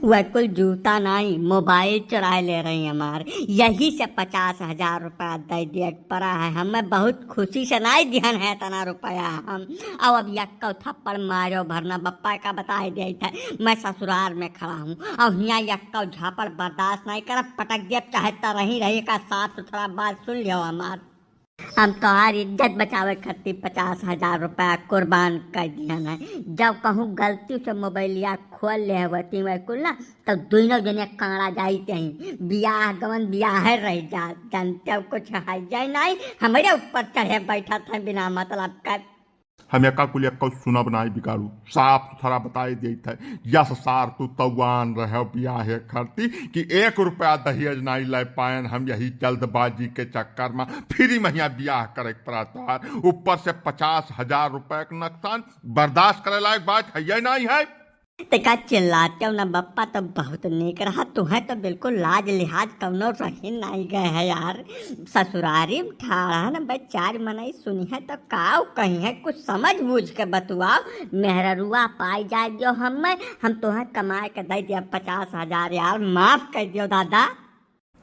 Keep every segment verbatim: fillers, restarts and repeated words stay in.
वह कुल जूता नाई, मोबाइल चुराए ले रही हमार। यही से पचास हजार रुपया दे दिए के पड़ा है। हमें बहुत खुशी से नाई दिहन है इतना रुपया हम। और अब यक्को थप्पड़ मारो भरना बप्पा का बताए देत है। मैं ससुराल में खड़ा हूँ और हियाँ यक्को झापड़ बर्दाश्त नहीं करब, पटक दिया चाहे तरही रही का साफ सुथरा बात सुन लियो हमार। हम तोहार इज्जत बचावे खातिर पचास हजार रुपया कुर्बान कर दिहन है। जब कहूँ गलती से मोबाइलिया खोल ले होती वह कुल ना, तो दोनों जने कांड़ा जाइत ही। बियाह गवन बियाह रह जात, जानते हो कुछ है जाए नहीं, हमरे ऊपर चढ़े बैठत है बिना मतलब का। हम एका कुल एक्को सुनब नाई बिगाड़ू, साफ सुथरा बताए देत है। यस सार तू तौआन रहे बियाहे खरती कि एक रुपया दहेज नाई ले पायन। हम यही जल्दबाजी के चक्कर में फिर महिया बियाह करे के पड़ा तोहार। ऊपर से पचास हजार रुपया के नुकसान, बर्दाश्त करे लायक बात है ये नाई है। ते का चिल्लाते हो ना बप्पा, तो बहुत नीक रहा। तुहे तो बिल्कुल लाज लिहाज कौनो रही नाई गए है यार। ससुरारी में ठाड़ा न बे चार मनई सुनी है तो काव कही है, कुछ समझ बूझ के बतुआओ। मेहररुआ पाई जाए दियो हमें, हम तुहे कमाए के दे दिया पचास हजार यार, माफ कर दियो दादा।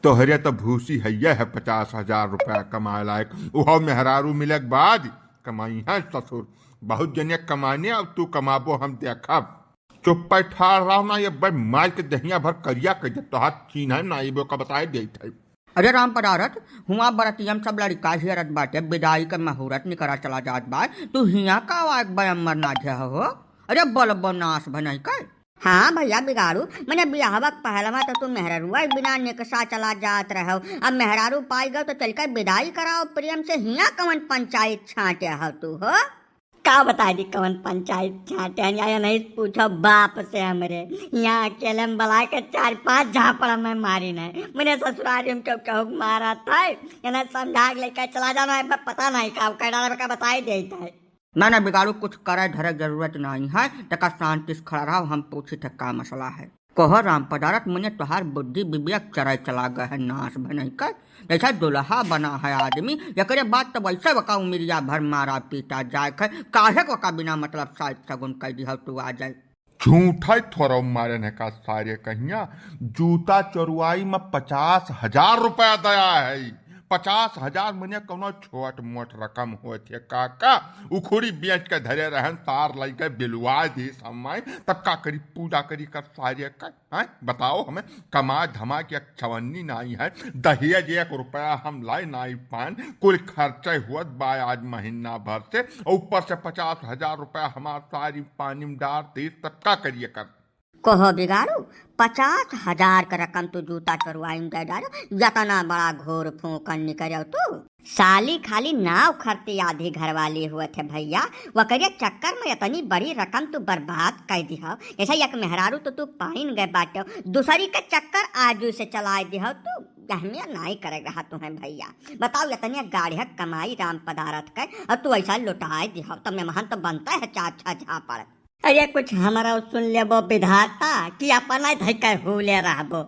तोहरे तो भूसी है यह पचास हजार रुपया कमाए लायक, उहो मेहरारू मिले के बाद कमाई है ससुर। बहुत जने कमाने, अब तू कमाबो हम देखब। चुप्पे ठाड़ रहो ना, ये बे मार के दहिया भर करिया कर दे, तोहार चीन्ह है ना, ये बो का बताए देत है। अरे राम पदारथ, हुआ बरतियम सब लड़का हेरत बाटे, विदाई के मुहूर्त निकरा चला जात बा, तू हिया का आवाज बयम्बर ना झे हो? अरे बलबो नाश भनई कर। हाँ भैया बिगाड़ू, मने बियाहवा के पहलवा तो तू मेहरारुआ के बिना निकसा चला जात रहो, अब मेहरारू पाई गयो तो चल के विदाई कराओ प्रेम से, हिया कवन पंचायत छांटे हो तू हो? का बताई दी कवन पंचायत छांटे हन, या नहीं पूछो बाप से हमरे। यहाँ अकेले में बला के चार पांच झापड़ में मारी नहीं। मने ससुरारी में क्यों कहूँ मारा था, इन्हें समझा के लेकर चला जाना है, पर पता नहीं का कर डाला, का बताई देता है। ना, ना बिगाड़ू, कुछ करे धरे के जरूरत नहीं है, तका शांति से खड़ा रहो, हम पूछी थे का मसला है। कहो राम पदारथ, मने तोहार बुद्धि विवेक चराई चला गए है, नाश भनई कर। जैसा दुल्हा बना है आदमी, एकरे बाद तो वैसे वका उमिरिया भर मारा पीटा जाए है, काहे को का बिना मतलब साइत सगुन कर दिहल तू आ जाए। झूठा ही थोड़ा मारे ने का सारे कहिया, जूता चोरवाई में पचास हजार रुपया दया है। पचास हजार मने कौनो छोट मोट रकम होत है काका, उखुड़ी बेच के धरे रहन, सार लइके बिलवा दी समय, तब का करी, पूजा करी कर सारे का। हैं? बताओ हमें, कमा धमा के एक छवन्नी नाई है, दहेज एक रुपया हम लाए नाई पान, कुल खर्चा हुअत बा आज महीना भर से, और ऊपर से पचास हजार रुपया हमार सारी पानी में डार दी, तब का करिए कर? कहो बिगाड़ू, पचास हजार का रकम तू जूता चोरवाई में दे डालो, यतना बड़ा घोर फूंकन निकरो तू। साली खाली नाव खरती आधी घरवाली हुअत है भैया, वकरे चक्कर में इतनी बड़ी रकम तू बर्बाद कर दिहो। जैसे एक मेहरारू तो तू पाइन गए बाटो, दूसरी के चक्कर आजू से चलाए दिहो तू, अहमियत नाई करे रहा तुम्हें भैया। बताओ इतनी गाढ़िया कमाई राम पदारथ के और तू ऐसा लुटाए दिहो, तो मेहमान तो बनता है चार छह झापड़। अरे कुछ हमरा सुन लेबो विधाता कि अपना धइके हुले रहबो।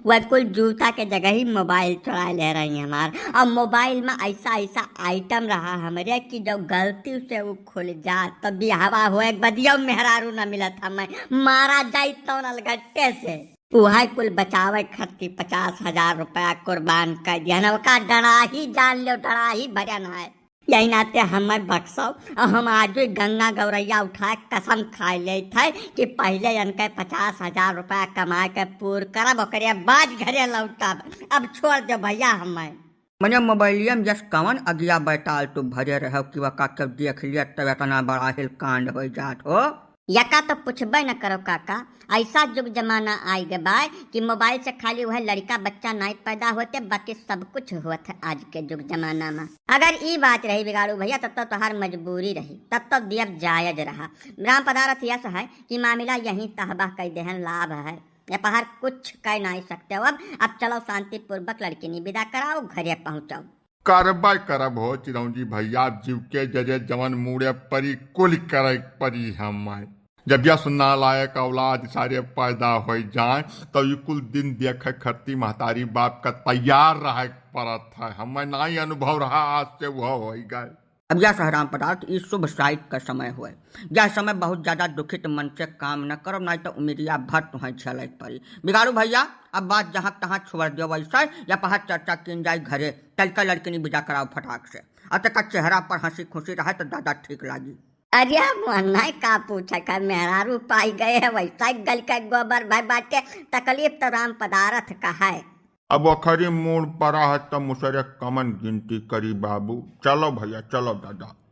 वह कुल जूता के जगह ही मोबाइल चुरा ले रही हमार। और मोबाइल में ऐसा ऐसा आइटम रहा हमरे कि जब गलती से वो खुल जात तो बियाहवा होए के बदिया मेहरारू न मिलत हमें, मारा जाई तो अलगट्टे से। उहे कुल बचावे खातिर पचास हजार रुपया कुर्बान कर दिया न, ओका डराही जान लो, डराही भरन है। यही नाते हमें बख्शो और हम आज भी गंगा गौरैया उठाए कसम खाए लेत है कि पहले इनके पचास हजार रुपया कमाए के पूर करब, ओकरे बाद घरे लौटब। अब छोड़ दो भैया हमें। मने मोबाइलिया में जस कवन अगिया बैताल तू भरे रहो कि वका के देख लिया तब इतना बड़ा हिल कांड हो जात हो। यका तो पूछबे न करो काका, ऐसा जुग जमाना आइ गए बा कि मोबाइल से खाली वह लड़का बच्चा नाई पैदा होते, बाकी सब कुछ होत है आज के जुग जमाना में। अगर ई बात रही बिगाड़ू भैया, तब तो तोहार मजबूरी रही, तब तो दियब जायज रहा। राम पदारथ यस है कि मामला यहीं तहबाह कई देहन लाभ है। ये पहाड़ कुछ कह नहीं सकते हो। अब, अब चलो शांतिपूर्वक लड़किनी विदा कराओ, घरे पहुँचाओ। करबे करब हो चिरौंजी भैया, जीव के जरे जवन मूड़े परी, कुल करे परी हमें। जब यस नालायक औलाद सारे पैदा हो जाए, तो ई कुल दिन देखे खरती महतारी बाप का तैयार रहे पड़त है। हमें नाई अनुभव रहा, आज से वह हो गए। अब यह सहराम पदार्थ, ई शुभ साइत का समय होय। यह समय बहुत ज्यादा दुखित मन से काम न करो, नहीं तो उमिरिया भर तुहैं झेले पड़ी। बिगाड़ू भैया, अब बात जहाँ तहाँ छोड़ दियो वैसे, या पहाड़ चर्चा कीन जाए घरे, तलका लड़किनी विदा कराओ फटाक से। और तेका चेहरा पर हंसी खुशी रहे तो ज्यादा ठीक लागी। अरे मोहन, नहीं का पूछे का, मेहरारू पाई गए है, वैसा ही गल के गोबर भय बाटे, तकलीफ तो राम पदारथ का है। अब अखरी मूड़ परा है, त मुसरे कमन गिनती करी बाबू। चलो भैया, चलो दादा।